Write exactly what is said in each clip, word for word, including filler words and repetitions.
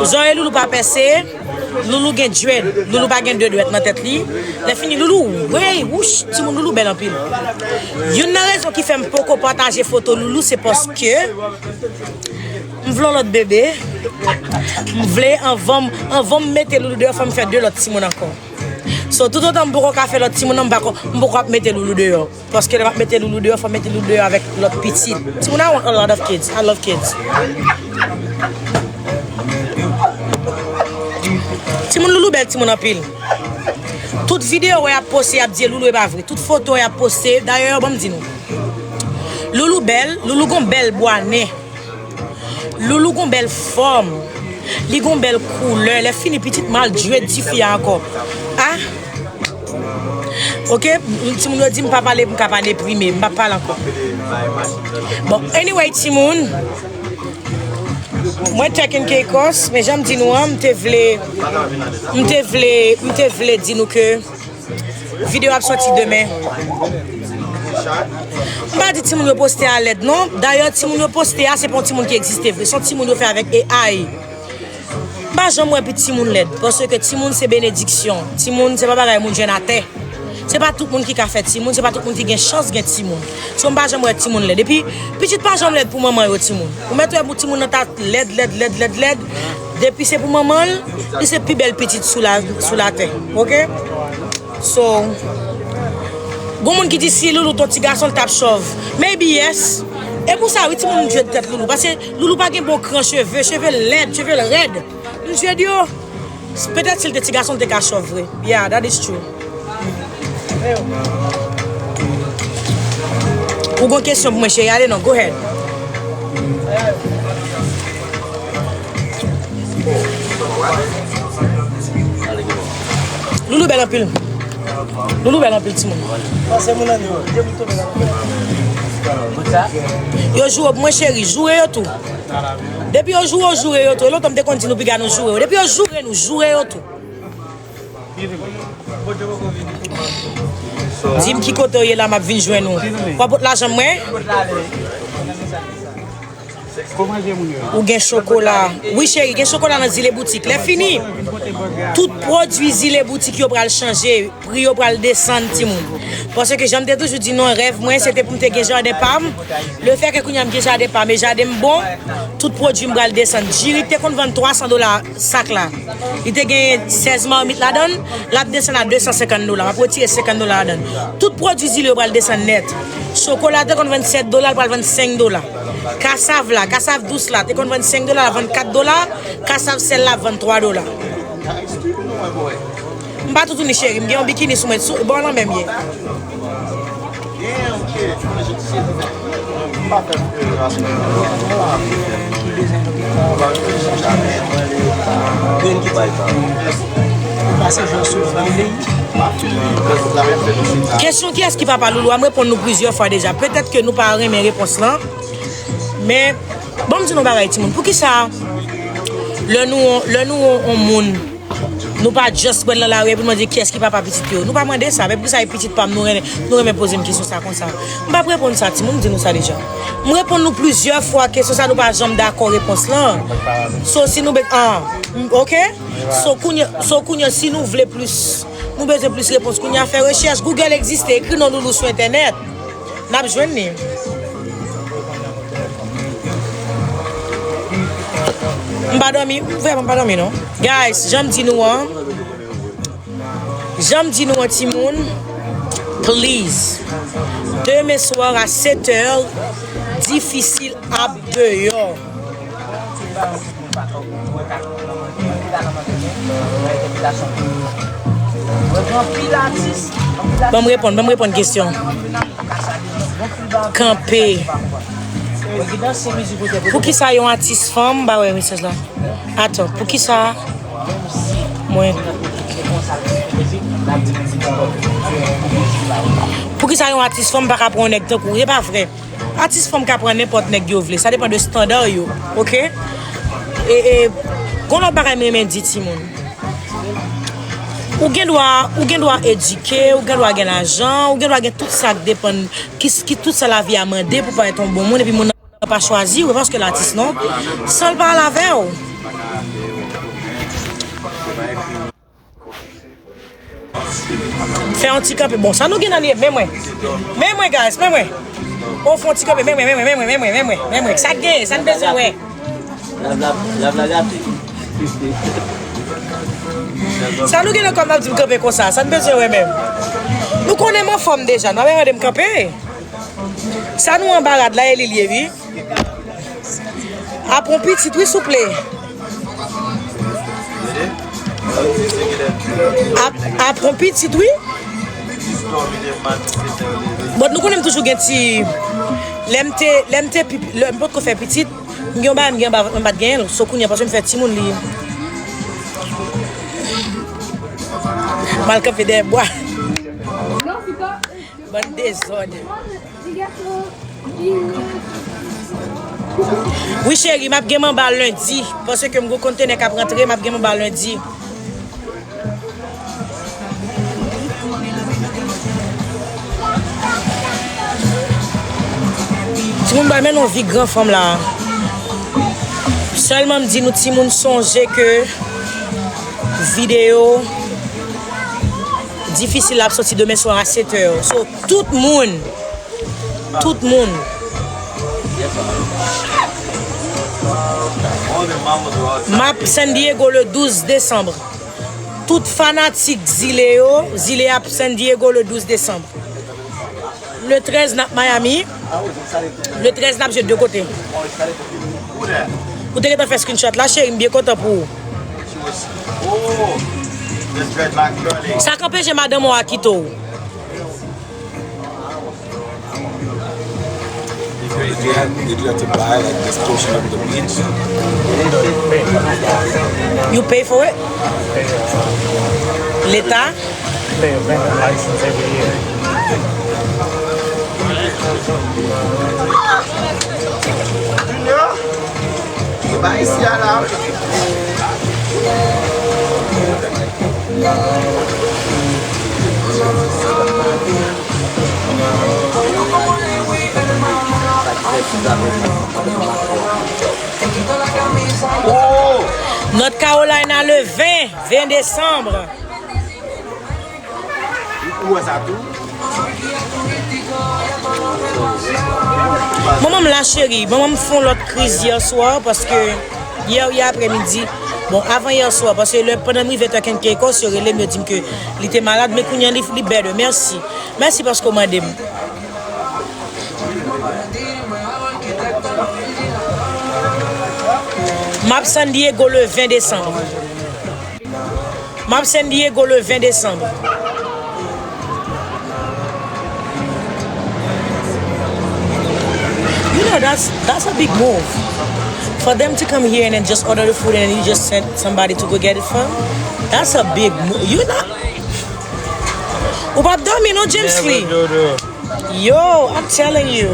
Zòrèy Loulou pa pèse, Loulou gen dread, Loulou pa gen de dwèt nan tèt li. Lè fini, Loulou, wey, wouch, timoun Loulou bèl anpil. Youn nan rezon ki fè m poko pataje foto Loulou, se paske m vle yon lòt bebe. M vle, anvan, anvan m mete Loulou deyò, fò m fè de lòt timoun ankò. So, toutotan m poko ka fè lòt timoun nan, m pako, m poko ap mete Loulou deyò. Paske lè m ap mete Loulou deyò, fò m mete Loulou deyò avèk lòt pitit. Timoun, I want a lot of kids. I love kids. Timoun, Loulou bèl timoun anpil. Tout videyo wè y ap poste, y ap di Loulou, e pa vre. Tout foto y ap poste, dayè, ban m di nou. Loulou bèl, Loulou gon bèl bwa nen. Loulou gon bèl fòm. Li gon bèl koulè. Lè fini, pitit m al dread tifi a ankò. Ah! Ok, timoun yo di m pa pale, m ka pa deprime, m pa pale ankò. Bon, anyway, timoun, mwen Tech and Caicos, men jan m di nou an, m te vle, m te vle, m te vle di nou ke videyo ap sòti demen. M pa di timoun yo poste a lèd, non. Dayè, timoun yo poste a, se pa yon timoun ki egziste vre. Se yon timoun yo fè avèk A I. M pa janm wè pi timoun lèd, paske timoun se benediksyon. Timoun se pa bagay moun jwenn atè. Se pa tout moun ki ka fè timoun, se pa tout moun ki gen chans gen timoun. So, m pa janm wè timoun lèd. Epi, pitit pa janm lèd pou manman yo, timoun. Ou mèt wè pou timoun nan ta lèd, lèd, lèd, lèd, lèd. Depi se pou manman l, li se pi bèl pitit sou la, sou latè. Ok? So, gon moun ki di si Loulou t on ti gason, l t ap chòv. Maybe yes. E pou sa, wi, timoun, m dread tèt Loulou. Paske Loulou pa gen bon kran cheve, cheve l lèd, cheve l rèd. M dread yo. Petèt si l te ti gason, l te ka chòv vre. Yeah, that is true. Ou gon kesyon pou mwen, cheri? Ale non, go ahead. Loulou bèl anpil. Loulou bèl anpil, timoun. Yo joure w pou mwen, cheri. Joure yo tou. Depi yo joure w, joure yo tou. E lontan m te konn di nou piga nou joure yo. Depi yo joure nou, joure yo tou. Di m ki kote w ye la, m ap vin jwenn ou. W ap pot lajan mwen? Ou gen chokola. Wi, cheri, gen chokola nan Zile Boutik. Lè fini, tout pwodui Zile Boutik yo pral chanje. Pri yo pral desann, timoun. Paske jan m te toujou di nou, rèv mwen, se te pou m te gen jaden pa m. Lefètke kounye a m gen jaden pa m, e jaden m bon, tout pwodui m pral desann. Diri ki te konn vann twa san dola sak la, li te gen sèz mamit ladan l, l ap desann a de san senkant dola. M ap retire senkant dola ladan l. Tout pwodui Zile yo pral desann nèt. Chokola te konn vann sèt dola, l pral vann senk dola. Kasav la, kasav dous la, te konn vann senk dola, l ap vann kat dola. Kasav sèl la ap vann twa dola. M pa toutouni, cheri, m gen yon bikini sou mwen, sou bò lanmè m ye. Kesyon kiyès ki papa Loulou a, m reponn nou plizyè fwa deja. Petèt ke nou pa renmen repons lan, men ban m di nou bagay, timoun. Poukisa lè nou, lè nou on moun, nou pa just pran nan lari epi nou mande kiyès ki papa pitit yo? Nou pa mande sa, men poukisa e pitit pa m, nou renmen, nou renmen poze m kesyon sa konsa? M p ap reponn sa, timoun, m di nou sa deja. M reponn nou plizyè fwa kesyon sa, nou pa janm dakò repons lan. So, si nou be-, ah, m, ok? So, kounye, so, kounye, si nou vle plis, nou bezwen plis repons, kounye a fè rechèch. Google egziste, ekri non Loulou sou entènèt. N ap jwenn li. M pa dòmi, vrèman m pa dòmi non. Guys, jan m di nou an, jan m di nou an, timoun, please. Demen swa a sèt è, difisil ap deyò. Ban m reponn, ban m reponn kesyon. Kanpe. Poukisa yon atis fanm, m pa wè mesaj la. Atann, poukisa mwen. Poukisa yon atis fanm pa ka pran yon nèg tankou w? E pa vre. Atis fanm ka pran nenpòt nèg yo vle. Sa depann de estanda yo. Ok? E, e, gon lòt bagay m renmen di timoun. Ou gen dwa, ou gen dwa edike, ou gen dwa gen lajan, ou gen dwa gen tout sa k depann, ki, ki tout sa lavi a mande pou parèt yon bon moun, epi moun nan pa chwazi w, e paske l atis non, san l pa al avè w. Fè yon ti kanpe. Bon, sa nou gen nan liye? Men mwen. Men mwen, guys, men mwen. O, fè yon ti kanpe. Men mwen, men mwen, men mwen, men mwen, men mwen, men mwen, men mwen. Sa k genyen? Sa n bezwen wè? Sa nou gen nan kò n ap di m kanpe konsa? Sa n bezwen wè menm? Nou konnen m anfòm deja. Nou ap mande m kanpe? Sa nou anba rad la, e li l ye, wi. Aprann pitit, wi, souple. Ap, aprann pitit, wi. Bon, nou konnen m toujou gen ti, lè m te, lè m te pi, lè m potko fè pitit, m gen yon bagay, m gen yon bagay, m pa t genyen l. So, kounye a, paske m fè timoun, li. M al kanpe dèyè bwa. Bann dezòd. Wi, cheri, m ap gen manba lendi. Paske m gon kontenè k ap rantre, m ap gen manba lendi. Timoun, ba men yon vi gran fanm la. Sèlman m di nou, timoun, sonje ke videyo difisil la ap soti demen swa a sèt è. So, tout moun, tout moun. M ap San Diego le douz desanm. Tout fanatik Zile yo, Zile ap San Diego le douz desanm. Le trèz, n ap Miami. Le trèz, n ap jwe de kote. Ou te gentan fè screenshot la, cheri, m byen kontan pou ou. Sa k anpeche madanm ou a kite w? They do have, they do have to buy, like, this portion of the beach. You pay for it? Leta? Pay a vendor license every year. Junior, se pa isi a la. North Carolina le ven, ven desanm. Ou wè sa tou? Manman m la, cheri, manman m fè yon lòt kriz yè swa, paske yè, yè aprèmidi, bon, avan yè swa, paske lè, pandan m rive Turk and Caicos, yo rele m, yo di m ke li te malad, men kounye a li, li better. Mèsi. Mèsi paske w mande m. M ap San Diego le ven desanm. M ap San Diego le ven desanm. You know, that's, that's a big move. For them to come here and then just order the food and then you just send somebody to go get it for them, that's a big move. You know? Ou p ap dòmi non, James Lee. Yo, I'm telling you.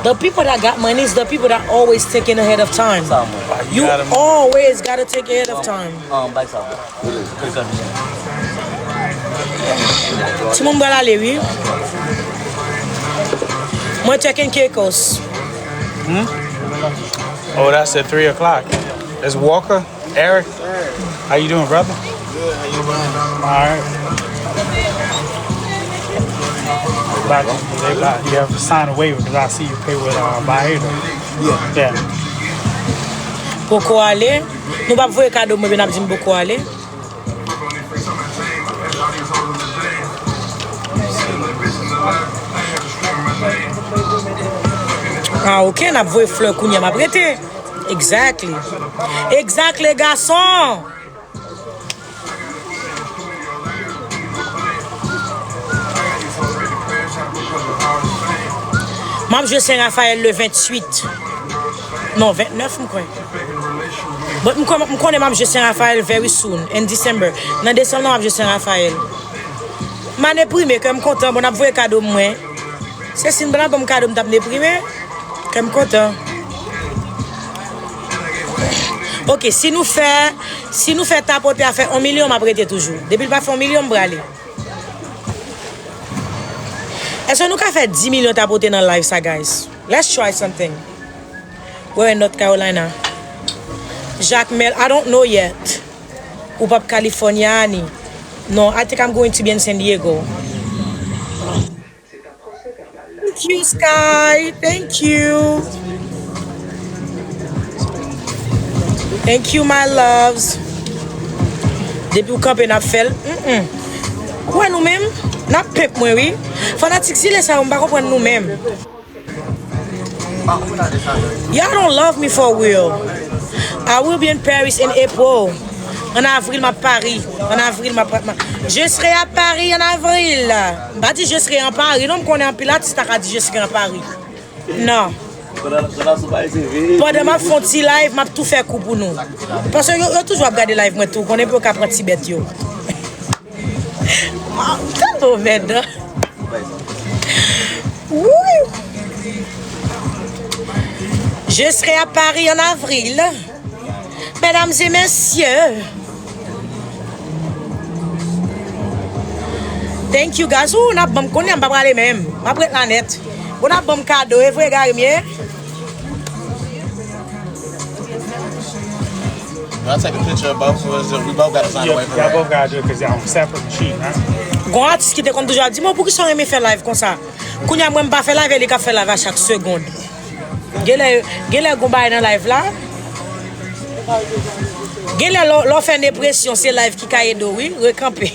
The people that got money is the people that always thinking ahead of time. You always gotta think ahead of time. Timoun pral ale wi. Mwen Turk and Caicos. Oh, that's at three o'clock. It's Walker? Eric, how you doing, brother? Good. How you doing? All right. About, they about, you have to sign a waiver because I see you pay with uh, Baidu. Yeah. Yeah. Poko ale. Nou p ap voye kado mwen, n ap di m poko ale. Ah, ok, n ap voye flè kounye a, m ap rete. Exactly. Exactly, gason. M ap jwe Sen Rafayèl le venntuit. Non, vennèf, m kwè. But m kwè, m konnen m ap jwe Sen Rafayèl very soon, in December. Nan desanm nan, m ap jwe Sen Rafayèl. M a deprime, kè m kontan, bon, n ap voye kado mwen. Se si n pa ban m kado m t ap deprime, kè m kontan. Ok, si nou fè, si nou fè tapote a fè yon milyon, m ap rete toujou. Depi l pa fè yon milyon, m prale. Èske nou ka fè dis milyon tapote nan live sa, guys? Let's try something. We're in North Carolina. Jacmel, I don't know yet. Ou p ap California, Ani? No, I think I'm going to be in San Diego. Thank you, Sky. Thank you. Thank you, my loves. Depi w kanpe, n ap fè l. Mm-mm. Ou wè nou menm? N ap pimp mwen, wi. Fanatik zile sa yo, m pa konprann nou menm. Y'all don't love me for real. I will be in Paris in April. An avril, m ap Paris. An avril, m ap, m ap, je serai à Paris en avril. M pa di je serai en Paris. Non, m konnen anpil atis ta ka di je serai en Paris. Non. Pandan, pandan sou Paris, se veye. Pandan m ap fè yon ti live, m ap tou fè kou pou nou. Paske yo, yo toujou ap gade live mwen tou. Konnen pou yo ka pran ti bèt yo. Waw, m tèlman mèd. Wouy. Je serai à Paris en avril. Mesdames et messieurs. Thank you, guys. Ou, n ap ban m konnen, m pa prale menm. M ap ret la nèt. Bon, n ap ban m kado, e vre, Gary, m ye? When I take a picture of both of us, we both got to sign away from that. Y'all both gotta do it 'cause y'all on separate machine, huh? Gon atis ki te konn toujou ap di, "Mwen, poukisa w renmen fè live konsa?" Kounye a, mwen, m pa fè live, e li k ap fè live a chak segonn. Genlè, genlè gon bagay nan live la. Genlè lè w, lè w fè depresyon, se live ki ka ede w, wi, rekanpe.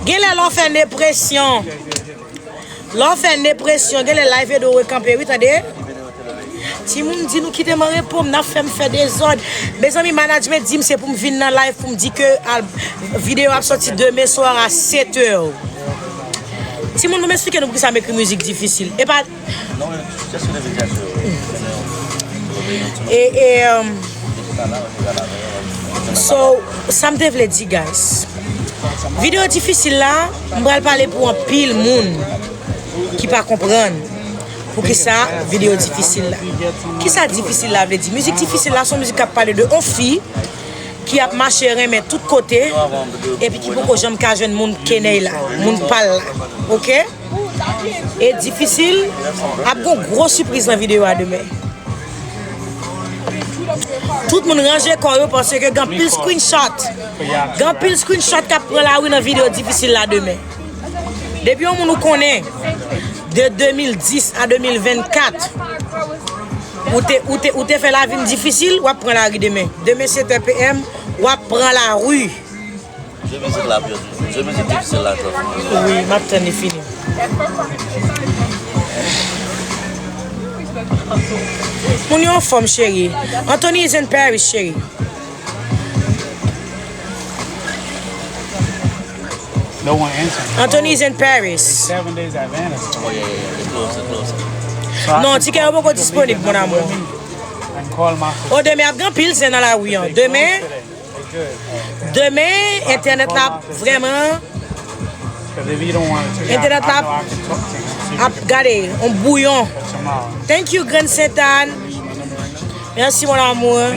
Genlè lè w fè depresyon. Lè w fè depresyon, genlè live ede w rekanpe, wi, tande. Timoun di nou kite m an repo, m n ap fè m fè dezòd. Mezanmi, management di m se pou m vin nan live pou m di ke al, videyo ap sòti demen swa a sèt è. Timoun, pou m eksplike nou poukisa m ekri mizik difisil. E pa E, e, um, so, sa m te vle di, guys. Videyo difisil la, m pral pale pou anpil moun ki pa konprann poukisa videyo difisil la. Kisa difisil la vle di? Mizik difisil la, se yon mizik k ap pale de yon fi ki ap mache renmen tout kote, epi ki poko janm ka jwenn moun kenèy la, moun pa l la. Oke? E difisil, ap gon gwo sipriz nan videyo a demen. Tout moun ranje kò yo paske gen anpil screenshot. Gen anpil screenshot k ap pran lari nan videyo difisil la demen. Depi yon moun ou konnen, de de mil dis a de mil vennkat, ou te, ou te, ou te fè lavi m difisil, w ap pran lari demen. Demen sèt è p m, w ap pran lari. Jwe mizik la pye tou. Jwe mizik difisil la twòp. Wi, m ap tann li fini. Moun yo anfòm, cheri. Anthony is in Paris, cheri. No one answering. Anthony is in Paris. It's seven days advance. Oh, yeah, yeah, yeah. They close, they close. So I can talk to the lady in the number with me and call my sister. O, demen ap gen anpil zen nan lari an. Demen, demen, entènèt la ap vrèman, entènèt la ap, ap gade, yon bouyon. Thank you, Grann Sentàn. Mèsi, mon amour.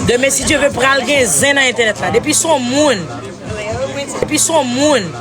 Demen, si Dye vle, pral gen zen nan entènèt la. Depi se yon moun, depi se yon moun.